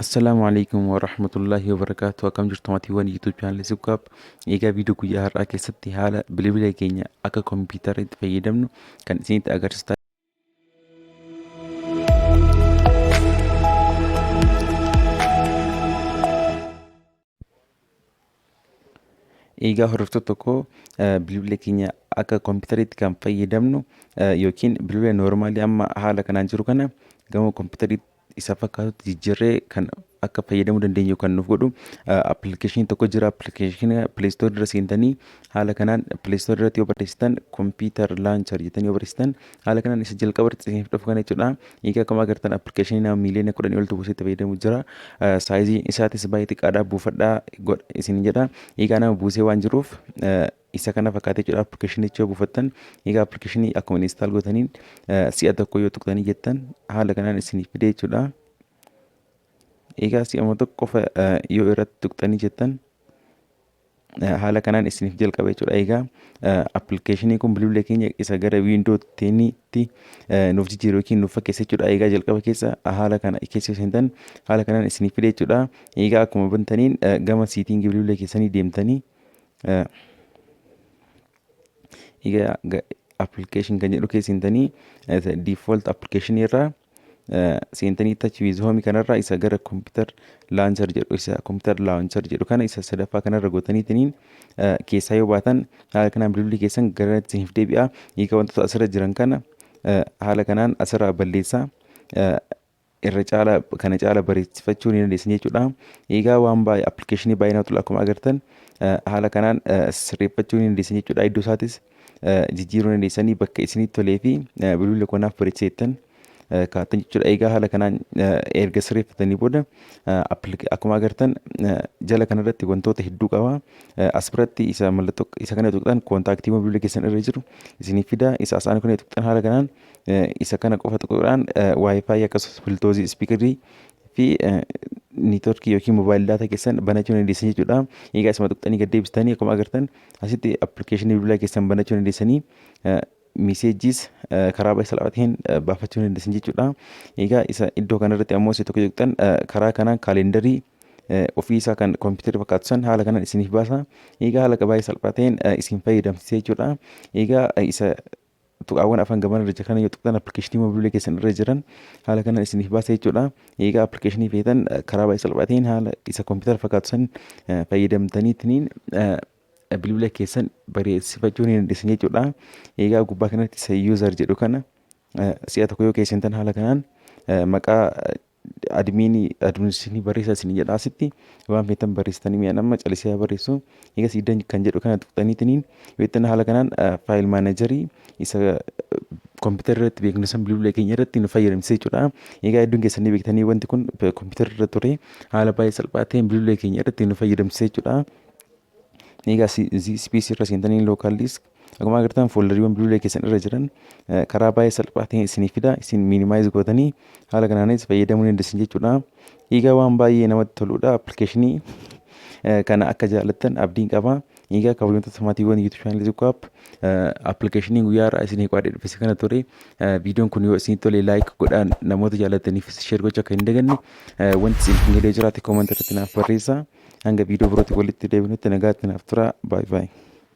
Assalaamu alaikum warahmatullaahi wabarakaatu. Akkam jirtu maatiiwwan YouTube channel Sukkaap? Egaa viidiyoo guyyaa har'aa keessatti haala bilbila keenya akka kompiitara itti fayyadamnu kan isinitti agarsiisu ta'a. Egaa hordoftoota tokko, bilbila keenya akka kompiitariitti kan fayyadamnu yookiin bilbila noormaalii amma haala kanaan jiru kana gama kompiitariitti isa fakkaatutti jijjiirree kan akka fayyadamuu dandeenyu kan nuuf godhu appilikeeshinii tokko jira. Appilikeeshinii Play Store irra seentanii haala kanaan Play Store irratti yoo barreessitan, Computer Launcher jettanii yoo barreessitan, haala kanaan isa jalqaba irratti isiniif dhufu kana jechuudha. Egaa akkuma agartan appilikeeshinii nama miiliyoona 10 oltu buusee itti fayyadamu jira. Saayiziin isaatis baay'ee xiqqaadha, buufadhaa godha isin jedha. Egaa nama buusee waan jiruuf isa kana fakkaatee jechuudha appilikeeshinicha yoo buufattan. Egaa appilikeeshinii akkuma install gootaniin si'a tokko yoo tuqxanii jettan haala kanaan isiniif fide jechuudha. Egaa si'ama tokko qofa yoo irratti tuqxanii jettan haala kanaan isiniif jalqaba jechuudha. Egaa appilikeeshinii kun bilbila keenya isa gara Windows 10tti nuuf jijjiiru yookiin nuuf fakkeessa jechuudha. Egaa jalqaba keessa haala kana keessa seentan haala kanaan isiniif fide jechuudha. Egaa akkuma bantaniin gama setting bilbila keessanii deemtanii, egaa application kan jedhu keessa seentanii, default application irraa seentanii, Touch with Home kanarraa isa gara Computer Launcher jedhu, isa Computer Launcher jedhu kana isa sadaffaa kanarra gootaniitiniin keessaa yoo baatan, haala kanaan bilbilli keessan gara isiniif deebi'a. Egaa wantoota asirra jiran kana haala kanaan asirraa balleessaa, irra caala kana caala bareechifachuu ni dandeessan jechuudha. Egaa waan baay'ee appilikeeshinii baay'ee namatti tolu akkuma agartan haala kanaan sirreeffachuu ni dandeessan jechuudha. Iddoo isaatis jijjiiruu ni dandeessanii, bakka isinitti tolee fi bilbila kanaaf bareechisa jettan kaa'attan jechuudha. Egaa haala kanaan erga sirreeffatanii booda akkuma agartan jala kanarratti wantoota hedduu qaba. As biratti isa mallattoo isa kana tuqxan koontaaktiiwwan bilbila keessan irra jiru isiniif fida. Isa asaan kana tuqxan haala kanaan isa kana qofa tuquudhaan WiFi akkasumas Bluetooth speaker fi network yookiin mobile data keessan banachuu ni dandeessan jechuudha. Egaa isuma tuqxanii gad deebistanii akkuma agartan asitti appilikeeshinii bilbila keessan banachuu ni dandeessanii, messages karaa baay'ee salphaa ta'een baafachuu ni dandeessan jechuudha. Egaa isa iddoo kanarratti ammoo isa tokko tuqxan karaa kanaan calendar ofii isaa kan kompiitara fakkaatu san haala kanaan isiniif baasa. Egaa haala baay'ee salphaa ta'een isin fayyadamsiisa jechuudha. Egaa isa tuqaawwan afaan gamaan irra jiran kana yoo tuqxan appilikeeshinii mobiilii keessan irra jiran haala kanaan isiniif baasa jechuudha. Egaa appilikeeshinii feetan karaa baay'ee salphaa ta'een haala isa kompiitara fakkaatu san fayyadamtaniitiin bilbila keessan bareessifachuu ni dandeessan jechuudha. Egaa gubbaa kanatti isa user jedhu kana si'a tokko yoo keessantan haala kanaan maqaa admin administration barreessaa isin jedha. Asitti waan feetan barreessitanii, mi'a nama calisee haa barreessu. Egaa siiddan kan jedhu kana tuqxaniitiniin yoo ittiin haala kanaan file manager isa kompiitara irratti beeknu san bilbila keenya irratti nu fayyadamsiisa jechuudha. Egaa hedduun keessanii beektanii wanti kun kompiitara irra ture haala baay'ee salphaa ta'een bilbila keenya irratti nu fayyadamsiisa jechuudha. Egaa This PC irra seentanii local disk akkuma agartan fooldariiwwan bilbila keessan irra jiran karaa baay'ee salphaa ta'een isinii fida. Isin minimize gootanii haala kanaanis fayyadamuu ni dandeessan jechuudha. Egaa waan baay'ee namatti toludha. Appilikeeshinii kana akka jaallattan abdiin qaba. Egaa kabajamtoota maatiiwwan YouTube channel Zukaap, appilikeeshinii guyyaa har'aa isinii qo'adhee dhufe kana ture. Viidiyoon kun yoo isinii tole like godhaan, namoota jaallataniif share gochuu akka hin daganne, wanti isin hin galee jiraate comment irratti naaf barreessaa. Hanga viidiyoo birootti walitti deebinutti nagaatti naaf tura. Bye bye.